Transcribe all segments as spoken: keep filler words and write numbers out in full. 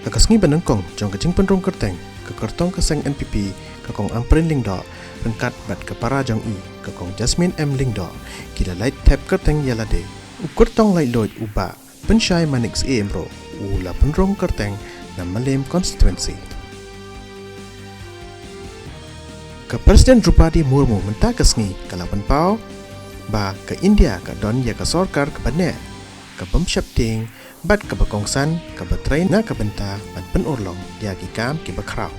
Ha ka sngi ba nyngkong jong ka jingpynrung kyrteng, ka kyrtong ka seng N P P, ka Kong Ampareen Lyngdoh, ryngkat bad ka para jong i, ka Kong Jasmine M Lyngdoh, ki la leit thep kyrteng ïa lade. U kyrtong laitluid u Bah Pynshai Manik Syiem ruh u la pynrung kyrteng na Mylliem Constituency. Ka President Droupadi Murmu mynta ka sngi ka la pynpaw ba ka India ka don ïa ka sorkar kaba neh, kaba ym sheptieng, bad kaba kongsan, kaba trei na ka bynta ban pynurlong ïa ki kam kiba khraw.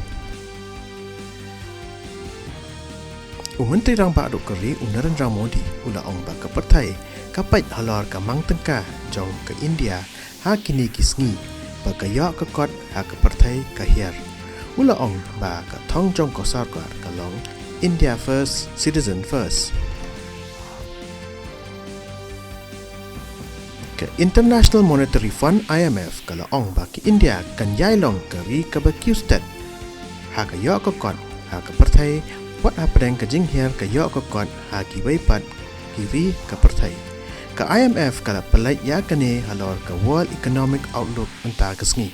U Myntri Rangbah duh ka ri, u Narendra Modi, u la ong ba ka pyrthei ka peit halor ka mang tyngka jong ka India ha kine ki sngi, ba ka ïoh ka kot ha ka pyrthei ka hiar. U la ong ba ka thong jong ka sorkar ka long India First, Citizen First. Ka International Monetary Fund, I M F, ka la ong ba ka India kan ïai long ka ri kaba kiew stet ha ka ïoh ka kot ha ka pyrthei, wat hapdeng ka jinghiar ka ïoh ka kot ha kiwei pat ki ri ka pyrthei. Ka I M F ka la pynleit ïa kane halor ka World Economic Outlook mynta ka sngi.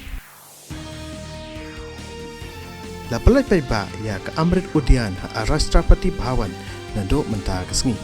La pynleit paidbah ïa ka Amrit Udyan ha Rashtrapati Bhavan naduh mynta ka sngi.